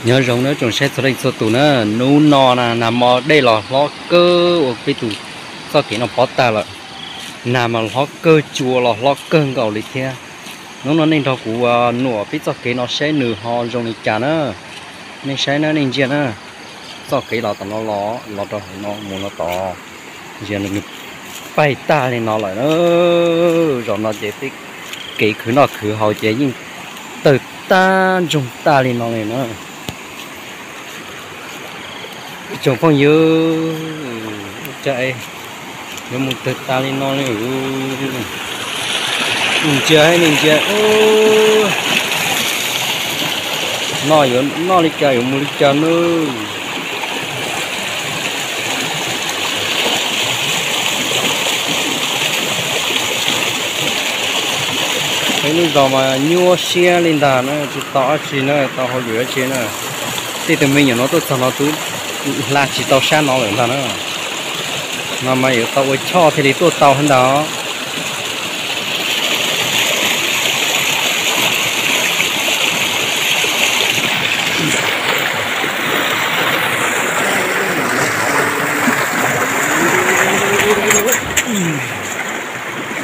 Nyob zoo nawb tsoom saib txhua leej txhua tus na, hnub no na nag hmo dej los hlob kawg ua peb tus txoj kev no pov tag lawm. Nag mas hlob kawg, cua los hlob kawg nkaus li thiab. Hnub no nej nrog kuv ua nuam peb txoj kev no saib nws ho zoo li cas na. Nej saib na, nej ntsia na, txoj kev los tom no los, los rau hauv no mus no tod, ntsia nws paig tag li no lawm na. Zaum no ces peb kev khwv noj khwv haus ces yeej tawg tag ntsoog tag li no li na. Tsoom phooj ywg, ua cas yuav mus tawg tas li no li. Ntsia, nej ntsia, noj yuav noj li cas yuav mus li cas nawb. Peb lub zos mas nyuaj siab li ntag na, tsis tau dab tsi na, tau hauj lwm dab tsi na. Tej tus me nyuam no tuaj txog no twb hla tsis tau sab no lawm ntag na. No mas yuav tau ua choj thiaj li tuaj tau ntag.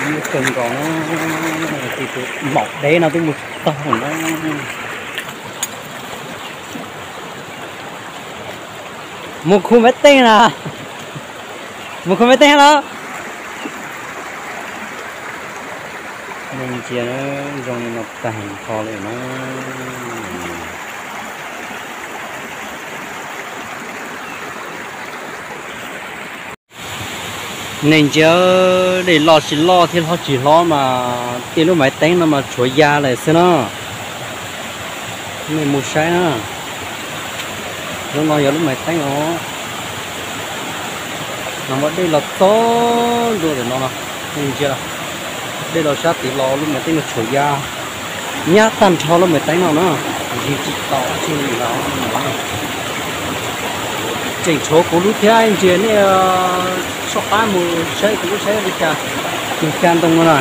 Nyuaj kawg nkaus na, tus maum dev no twb mus tsis tau na. Mus khu Maiv Teej na, mus khu Maiv Teej los. Nej ntsia, zoo li no tag nrho li na. Nej ntsia, dej loj tsis loj thiab hlob tsis hlob mas tej lub maiv teeb no mas tshuav ya lawm xwb na. Nej mus saib na, lub no yog lub maiv teeb os. Nag hmo dej los txog ntua ntawm no no, nej ntsia, dej los sab tid los lub maiv teeb no tshuav ya nyab tag nrho lub maiv teeb no na, ntsia tsis tau dab tsi li lawm. Tseem tshuav kuv lub thiab, ntsia nej soj qab mus saib kuv lub saib li cas. Tus xya ntoo no na,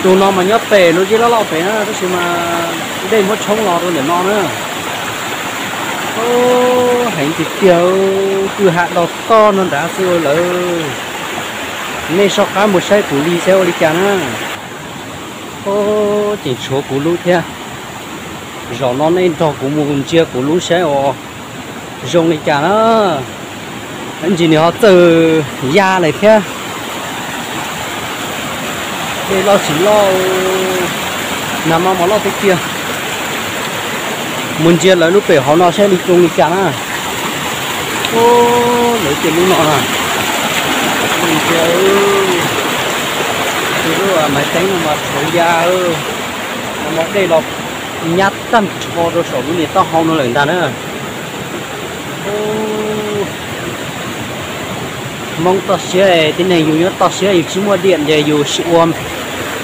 tus no mas nyob pem lub zeb loj loj pem na, tab sis mas dej muab tshoob los rau ntawm no na. Heev tiag tiag, kwj ha do toj no nrad xwb lawm. Nej soj qab mus saib kuv li saib ua li cas na. Tseem tshuav kuv lub thiab. Zaum no nej nrog kuv mus ntsia kuv lub saib ua zoo li cas na. Ntsis nws ho txawm ya lawm thiab. Dej loj tsis loj, nag hmo mas loj tiag tiag. Mus ntsia lawv lub pem hauv no saib li zoo li cas na. Lawv ces lub no na, ntsia, tus lub maiv teeb no mas tshuav ya, nag hmo dej los nyab tag nrho rau saum lub niag taub hau no lawm ntag na. Hmoob toj siab, tib neeg yus nyob toj siab yus tsis muaj diam ces yus sim ua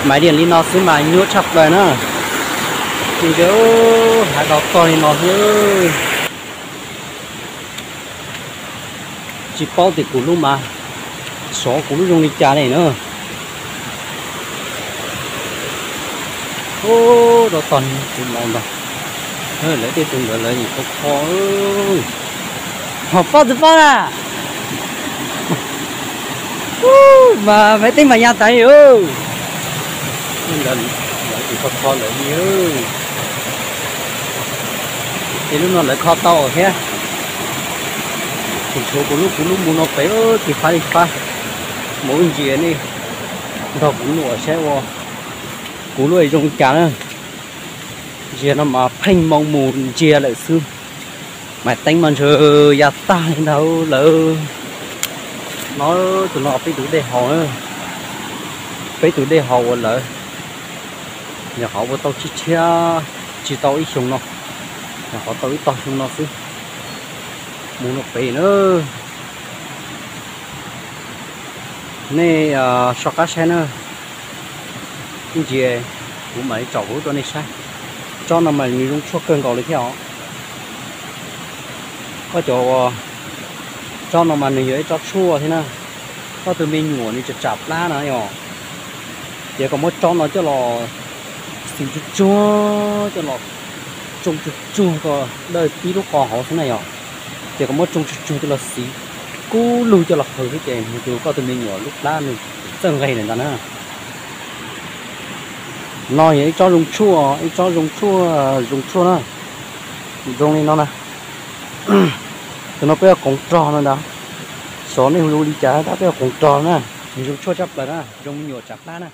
maiv diam li no xwb mas nyuaj tshaj plaws na. Ces ntsia, hav do tog li no xwb. Tsis paub tias kuv lub mas, xyov kuv lub zoo li cas li na. Ub, do tog li no ntag. Lawv tej tus ntawd lawv nim kho kho. Ho pob tw pob na. Mas maiv teeb mas ya tas li. Lawv nim kho kho lawm li. Ces lub no lawv kho tau thiab. Tseem tshuav kuv lub, kuv lub mus no pem, tig fab li fab. Mus ntsia nej nrog kuv nuam saib ua kuv lub zoo cas na. Ntsia no mas pheej moo mus ntsia lawm xwb. Maiv teeb mas ntshe ya tag li ntag lawm. No, tus no peb tus dej haus, peb tus dej haus uas lawv nyuam qhuav ua tau tshiab tshiab, tsis tau ib xyoo no, nyuam qhuav tau ib tog xyoo no xwb. Mus no pem na. Nej soj qab saib na. Ntsia, kuv mam li tsom kuv rau nej saib. Tsob no mas nws zoo tshuaj kawg nkaus li thiab os. Koj cov tsob no mas nws yog ib tsob tshuaj thiab na. Koj tus me nyuam nws tsam tsam plab na yom, ces koj muab tsob no coj los xws tsuag tsuag coj los tsoo tsuag tsuag kom dawj tib lub qos hauv xwb na yom. Ces koj muab tsoo tsuag tsuag coj los xiv kub lug coj los qhwv xwb ces nws tus koj tus me nyuam lub plab nws txawj nqes lawm ntag na. No yog ib tsob zoo tshuaj, ib tsob zoo tshuaj, zoo tshuaj na. Zoo li no na. Tus no peb ua koov rog no ntag. Xyov nej hu li cas tab peb ua koov rog na. Nws zoo tshuaj tshaj plaws na, zoo me nyuam tsav plab na.